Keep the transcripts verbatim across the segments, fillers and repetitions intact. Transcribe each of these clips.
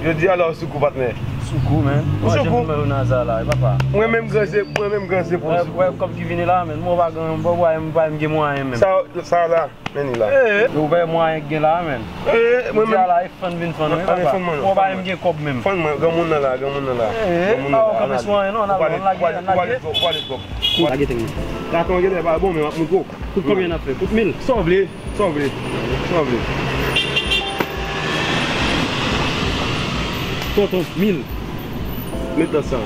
Jodi a la w sou kou, patnè. Sou kou, men. Ou sou kou? Mwen menm gran se, mwen menm gran se pou w sou kou. Wè, kòb ki vini la, men. Mwen pa gen, mwen pa, mwen pa gen mwayen menm. Sa, sa la, men li la. Ee. Ou wè mwayen ki gen la, men. Ee, mwen menm. Jodi a la, e fann vin fann, wi, papa. Mwen pa menm gen kòb menm. Fann mwen, granmoun nan la, granmoun nan la. Ee, granmoun nan la. Ou pa kanpe sou anyen, non, n al, n al lage, n al lage. Ou pale twòp. Ou pale twòp. Ou lage tèt mwen. Gason genlè pa bon, men m ap montre w. Kout konbyen n ap fè? Kout mil? Sa w vle. Sa w vle? Sa w vle? Tonton, mil. Met nan sa.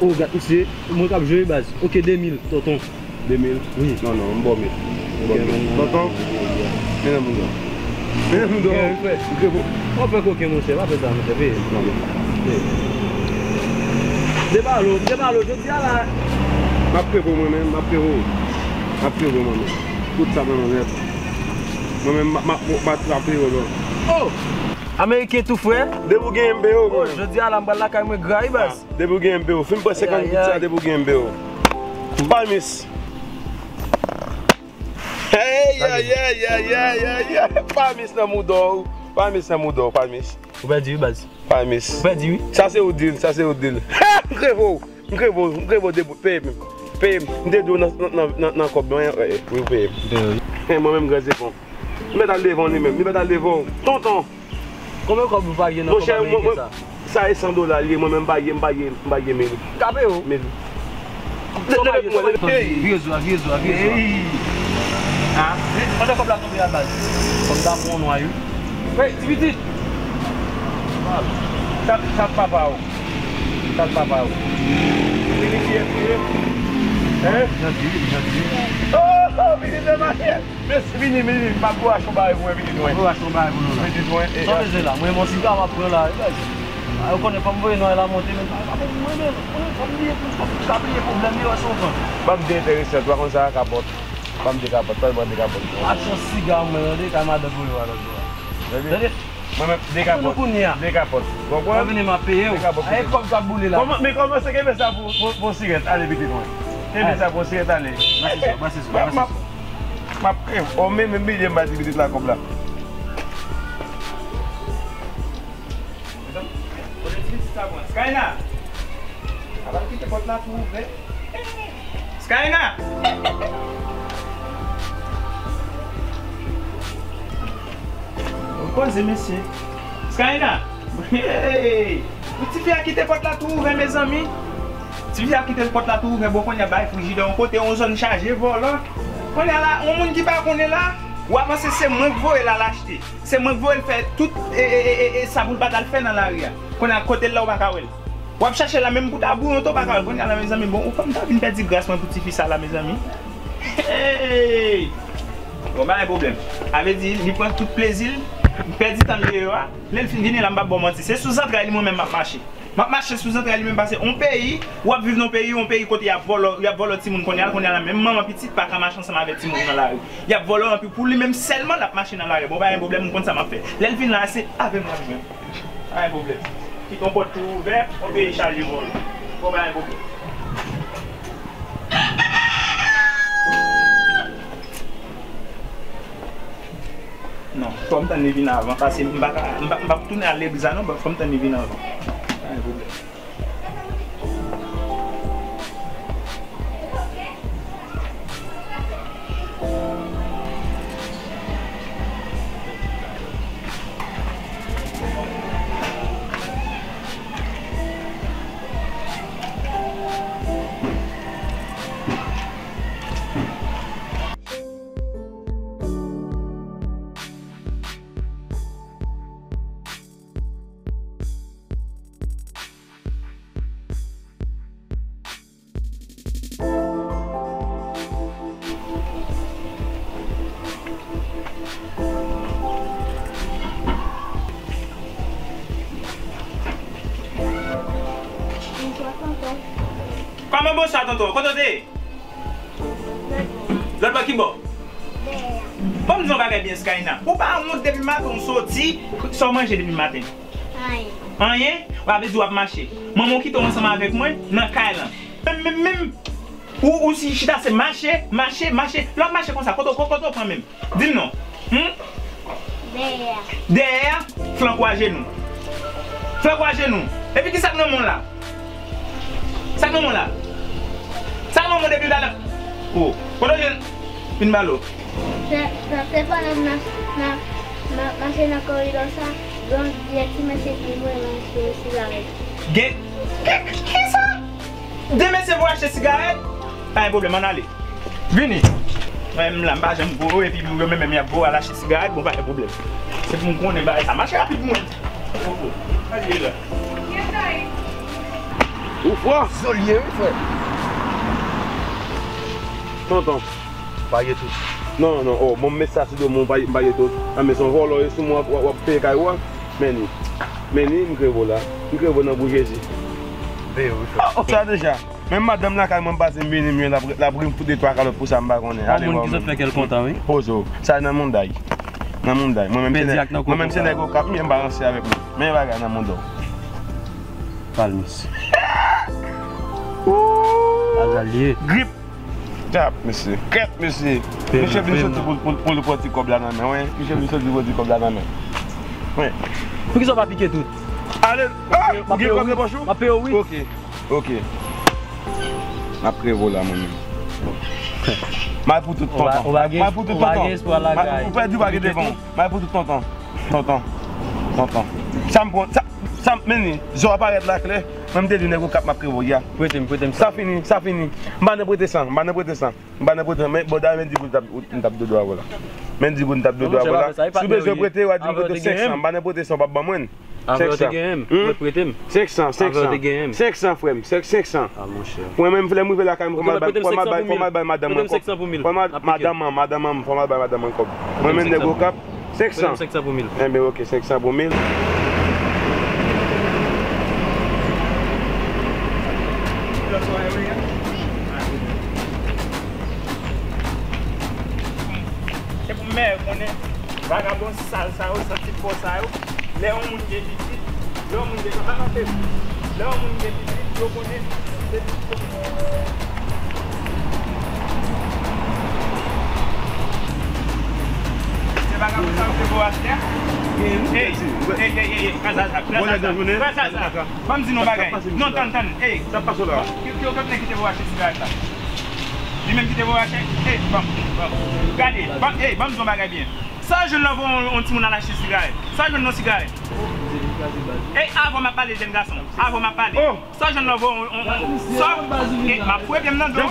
O, gad misye, mwen k ap jwe baz. Oke, de mil, tonton. De mil? Wi. Non, non, m ba w mil. M ba w mil. Tonton, men nan moun nan. Men nan moun nan. M krevo. W ap fè koken, monchè, pa fè sa, monchè, peye. Non, non. Peye. Debale w, debale w, jodi a la. M ap krevo mwen menm, m ap krevo. M ap krevo mwen menm. Tout sa nan mwen nèt. Mwen menm, m ap, m ap, m ap, m ap trape yo, non. Oh! Ameriken tou frè. Depi w gen M P O, oh, mwen. Jodi a la, m pral lakay mwen gra, wi, baz. Depi w gen M P O. Fin pran senkant goud sa, depi w gen M P O. Palmis. Hey, ay, ay, ay, ay, ay, ay. Palmis nan mouda w. Palmis nan mouda w, Palmis. Ou pèdi, wi, baz. Palmis. Ou pèdi, wi. Sa se ou di l, sa se ou di l. Ha! M krevo. M krevo, m krevo de bout, peye m. Peye m. M te di w nan, nan, nan, nan, nan kòb mwen, eh, eh, wi, ou peye m. Mwen menm, gran zepon. Li mèt al devan w li menm, li mèt al devan w. Tonton! Konbyen kòb ou pa gen nan kòb ameriken sa? Sa e san dola li ye, mwen menm m pa gen, m pa gen, m pa gen mil. Kape yo. Mil. Vire zo a, vire zo a, vire zo a. Ah, pandan kòb la tonbe a baz. Kòb la pran nwa wi. Hey, ti pitit! Chat, chat papa w. Chat papa w. Vini fyè, fyè. Hein? Janti, janti. Oh, oh, vini de mache. Mesi, vini, vini, vini. M ap gwo achte yon bagay pou mwen, pitit mwen. Gwo achte yon bagay pou nou la. Pitit mwen, e, sa w bezwen la? Mwen, yon siga m ap pran la, wi, baz. A, ou konnen, fò m voye nwa la monte, men pa, pa pou mwen, men, mwen, fò m bliye, fò m ka bliye pwoblèm yo, se w konn. Ban m de enterese, ou pa konn sa, kapòt. Ban m de kapòt, pa ban m de kapòt. Achte yon siga, mwen, tande, kay madan voye w a lòt bò a. Tande? Mwen menm, de kapòt. Kounye a. De kapòt. Ou konprann? Ou vini, m ap peye w. De kapòt. Aye, kòb k ap boule la. Kòman, men kòmanse kenbe sa pou, pou, pou sirèt. Ale, pitit mwen. Kenbe sa pou sirèt, ale. Mèsi, sè. Mèsi, sè. Mèsi, sè. M ap, m ap, eh, o, men, men, bliye m ba ti pitit la kòb la. Kote ti pitit sa pran? Skaina! A pa kite pòt la tou ouvè. Skaina! Ou poze, mesye. Skaina! Hey! Tifi a kite pòt la tou ouvè, mezanmi. Tifi a kite pòt la tou ouvè, bon, kounye a bay frijidè yon kote, yon zòn chaje vòlò. Kounye a la, yon moun ki pa konnen la, w avanse, se mwen k voye l al achte. Se mwen k voye l fè tout, e, e, e, e, e sa pou l pa t al fè nan lari a. Kounye a, kote l la, ou pa ka wè l. W ap chache l la, menm pou ta bouyon tou, ou pa ka wè l. Kounye a la, mezanmi, bon, ou fè m ta vin pèdi gras mwen pou tifi sa la, mezanmi. Hey! Bon, pa gen pwoblèm. Sa vle di, li pran tout plezi l, li pèdi tan l deyò a. Lè l fin vini la, m p ap ba w manti. Se sou zantray li mwen menm m ap mache. M ap mache sou zantray li menm, paske yon peyi, w ap viv nan yon peyi, yon peyi kote y ap vòlò, y ap vòlò timoun kounye a, kounye a la, menm manman pitit pa ka mache ansanm avèk timoun nan lari. Y ap vòlò anpi pou li menm sèlman l ap mache nan lari. Bon, pa gen pwoblèm, m konn sa m ap fè. Lè l vin la, se avè m l ap jwenn. Pa gen pwoblèm. Kite yon pòt tou ouvè, yon peyi chaje vòlò. Bon, pa gen pwoblèm. Non, fò m tann li vin avan, paske m pa ka, m pa, m p ap tounen al legliz la non, fò m tann li vin avan. Pa gen pwoblèm. Bonswa, tonton. Kòman bonswa, tonton? Kote w te ye? Lòt bò ki bò? Dèyè. Ban m di w yon bagay byen, Skaina. Ou pa wont depi maten w soti, sa w manje depi maten? Anyen. Anyen? Sa vle di w ap mache. Manman w kite w ansanm avèk mwen nan kay lan. Menm, menm, menm. Ou, ou si chita se mache, mache, mache. Lè w ap mache konsa, kote, kote, kote w pran menm? Di m non. Hmm? Dèyè a. Dèyè a, flank ou a jenou. Fè kwa jenou. Epi ki sa k nan men w la? Sa k nan men w la? Sa k nan men w depi talè? O, kote w jwenn? Vin ba l o. Se, se, se pandan m nan, nan, nan, mache nan koridò sa, gen yon vye ti mesye ki voye m achte sigarèt. Gen, ki, ki sa? De mesye voye achte sigarèt? Pa gen pwoblèm, ann ale. Vini. Mwen menm la, m pa janm voye, epi yo menm, menm y ap voye al achte sigarèt, bon, pa gen pwoblèm. Se pou m konnen bagay sa mache rapid pou mwen. O, o. Sa l ye la? Ou fò? Zolye, wi, frè. Tonton. Baye tout. Non, non, o, bon, m met sa sou do mwen, baye, baye tout. A, men se yon vòlò, e sou mwen, w ap, w ap peye kay ou a. Men li. Men li, m kreve w la. M kreve w nan gou Jezi. Peye, wi, frè. O, o, sa deja. Menm madanm lakay mwen pase m vini, m ye, l ap, l ap ri m fout de twa kalòt pou sa, m pa konnen. Ale, moun ki sot fè kè l kontan, wi. Poze w. Sa nan mouday. Nan mouday. Mwen menm se nèg, mwen menm se nèg Okap, m ye, m pa ranse avèk moun. Men bagay nan mouda w. Palmis. Azalye. Grip. Tap, mesye. Kèt, mesye. Misye vin soti pou, pou, pou l pran ti kòb la nan men, wi. Misye vin soti pou l pran ti kòb la nan men. Wi. Poukisa w pa pike tout? Ale. A, ou gen kòb nan pòch ou? M ap peye w, wi. Ok. Ok. M ap kreve w la, mwen menm. M al pou tout, tonton. M al pou tout, tonton. Ou pèdi, ou pa gen devan w. M al pou tout, tonton. Tonton. Tonton. Sa m pran, sa, sa m, men li, zò a parèt la klè. Mwen m te di nèg Okap m ap kreve w, ya. Prete m, prete m sa. Sa fini, sa fini. M pa nan prete san, m pa nan prete san. M pa nan prete san, men, bon, dayè, men di pou m t ap, m t ap dodo avè w la. Men di pou m t ap dodo avè w la. Si w bezwen prete, w a di m prete senk san. M pa nan prete san, w p ap ban mwen. Avè w te genyen m. Ou prete m. Senk san, senk san. Avè w te genyen m. Senk san, frè m. Senk, senk san. A, monchè. Mwen menm, lè m rive lakay mwen, fò m al bay, fò m al bay, fò m al bay madanm mwen kòb. Fò m al, madanm an, madanm an, fò m al bay madanm mwen kòb. Mwen menm, nèg Okap, senk san. Prete m senk san pou mil. Enben, ok, senk san pou mil. Se pou mè konnen vagabon sal sa yo, santi fò sa yo. Lè yon moun gen pitit, lè yon moun gen, pa kanpe. Lè yon moun gen pitit, yo konnen se pitit yo. Se vagabon sa yo te vo achte a? Ey, ey, ey, ey, ey, kras sa, kras sa, kras sa, kras sa. Ban m di nou yon bagay. Non, tann, tann, ey. Sa pase la? Ki, ki, ki nèg ki te vo achte sigarèt la? Li menm ki te voye achte? Ey, ban m, ban m. Gade, ban m, ey, ban m di yon bagay byen. Sa w jwenn lè w voye yon, yon timoun al achte sigarèt? Sa w jwenn nan sigarèt? Ey, avan m ap pale, jèn gason. Avan m ap pale. Sa w jwenn lè w voye yon, yon, yon, sa, ey, m ap fouye pye m nan do.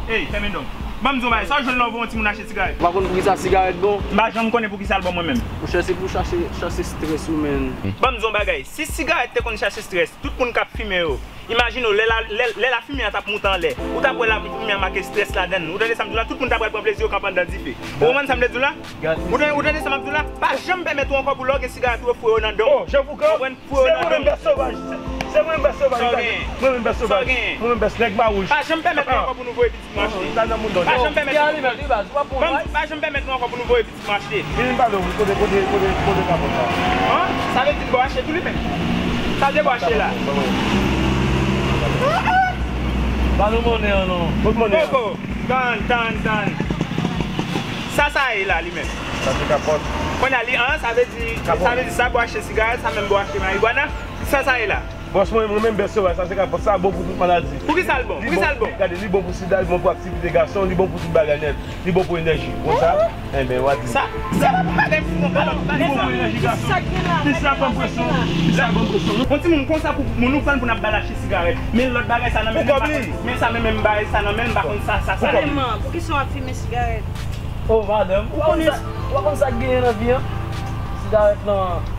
Ey, fèmen do. Ban m di yon bagay. Sa w jwenn lè w voye yon timoun achte sigarèt? M pa konn poukisa sigarèt bon. M pa janm konnen poukisa l bon mwen menm. Monchè, se pou chache, chache strès ou, menn. Ban m di yon bagay. Si sigarèt te konn chache strès, tout moun k ap fimen yo, imajine w, lè la, lè, lè lafimen an t ap moute anlè, ou t ap wè lafimen an make strès ladann. Ou tande sa m di w la? Tout moun ta pral pran plezi yo kanpe anndan dife. Ou konprann sa m vle di w la? Ou tande, ou tande sa m ap di w la? Pa janm pèmèt ou ankò pou lè w gen sigarèt ou yo foure yo nan dan w. O, Jean Foucan, ou konprann? Foure yo nan dan w. Se mwen menm bèt sovaj. Se mwen menm bèt sovaj. Sa w genyen? Mwen menm bèt sovaj. Mwen menm bèt nèg Mawouj. Pa janm pèmèt nou ankò pou nou voye pitit nou achte. Pa janm pèmèt nou ankò pou nou voye pitit nou achte. Vin pale w, kote, kote, kote, kote kapòt la? An? Sa vle di l bò achte tou li menm? Sa l te bò achte la? Ba nou monnen an non. Kot monnen an? Poko. Tann, tann, tann. Sa, sa ye la li menm? Sa se kapòt. Kounye a li an, sa vle di, sa vle di sa bò achte sigarèt, sa menm bò achte marigwana. Sa, sa ye la? Bòs mwen, mwen menm bèt sovaj, sa se kapòt, sa bon pou tout maladi. Poukisa l bon? Poukisa l bon? Gade, li bon pou sida, li bon pou aktivite gason, li bon pou tout bagay nèt, li bon pou enèji. Konsa, enben, w a di. Sa, se pa pou bagay pou bon, alò, li bon pou enèji gason. Li sa bon presyon, li sa bon presyon. Yon timoun konsa pou moun ou pran pou n ap ba l achte sigarèt. Men lòt bagay sa nan men l, men sa men menm bagay sa nan men l, m pa konn sa, sa, sa. Pou kòb li. Poukisa w ap fimen sigarèt? O, madanm, ou pa konn sa, ou pa konn sa k genyen nan vi an? Sigarèt lan,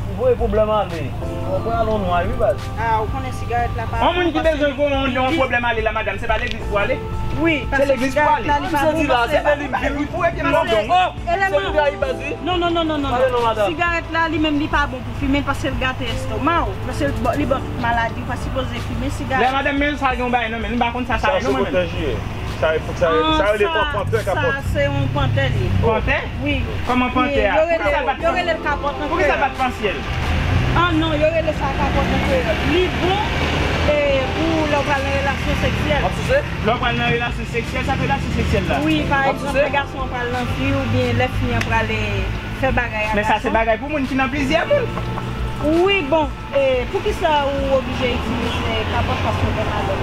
ou voye pwoblèm ale. Ou pral yon nway, wi, baz. A, ou konnen sigarèt la pa bon. Yon moun ki bezwen voye yon, yon pwoblèm ale la, madanm, se pa legliz pou ale? Wi, paske sigarèt la, li pa bon, paske se li m vin, wi, pou ede m nan don. Se li ki baz, wi. Non, non, non, non, non, non. Sigarèt la, li menm, li pa bon pou fimen, paske l gate estoma w. Paske li ba, li ba w tout maladi, ou pa sipoze fimen sigarèt. Lè madanm men sa gen yon bagay nan men l, m pa konn sa sa ye non, mwen menm. Sa e pou, sa e, sa rele pantè kapòt. Sa se yon pantè li. Pantè? Wi. Kòman pantè a? Yo rele, yo rele l kapòt an kreyòl. Poukisa l pa t pansyèl? An non, yo rele sa kapòt an kreyòl. Li bon, e, pou lè w pral nan relasyon seksyèl. W ap souse? Lè w pral nan relasyon seksyèl, sa k relasyon seksyèl la? Wi, pa egzanp, lè gason an pral nan fi oubyen lè fi an pral, e, fè bagay ak gason. Men sa se bagay pou moun ki nan plizyè moun. Wi, bon, e, poukisa ou oblije itilize kapòt paske w fè malèt?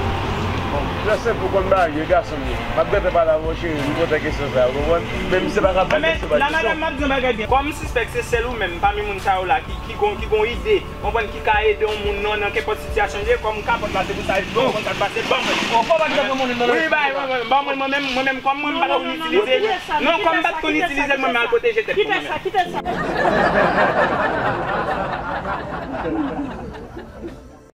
Bon, trè senp, ou konn bagay yo, gason m ye. M ap gentan pale avè w, cheri, m kontan kesyon sa a, ou konprann? Men misye pa ka fè kesyon pa kesyon. Men, la madanm, m ap di yon bagay byen. Kòm m sispèk se sèl ou menm pami moun sa yo la ki, ki gon, ki gon ide, konprann, ki ka ede yon moun nan, nan kenpòt sitiyasyon li ye, kòm kapòt la, se pou sa, bon, ou konn sa k pase, ban mwen. Wi, bay, ban mwen, ban mwen, mwen menm, mwen menm, kòm mwen, m pa t konn itilize. Non, kòm m pa t konn itilize, mwen, m al pote jetèt pou mwen menm. Kite sa, kite sa.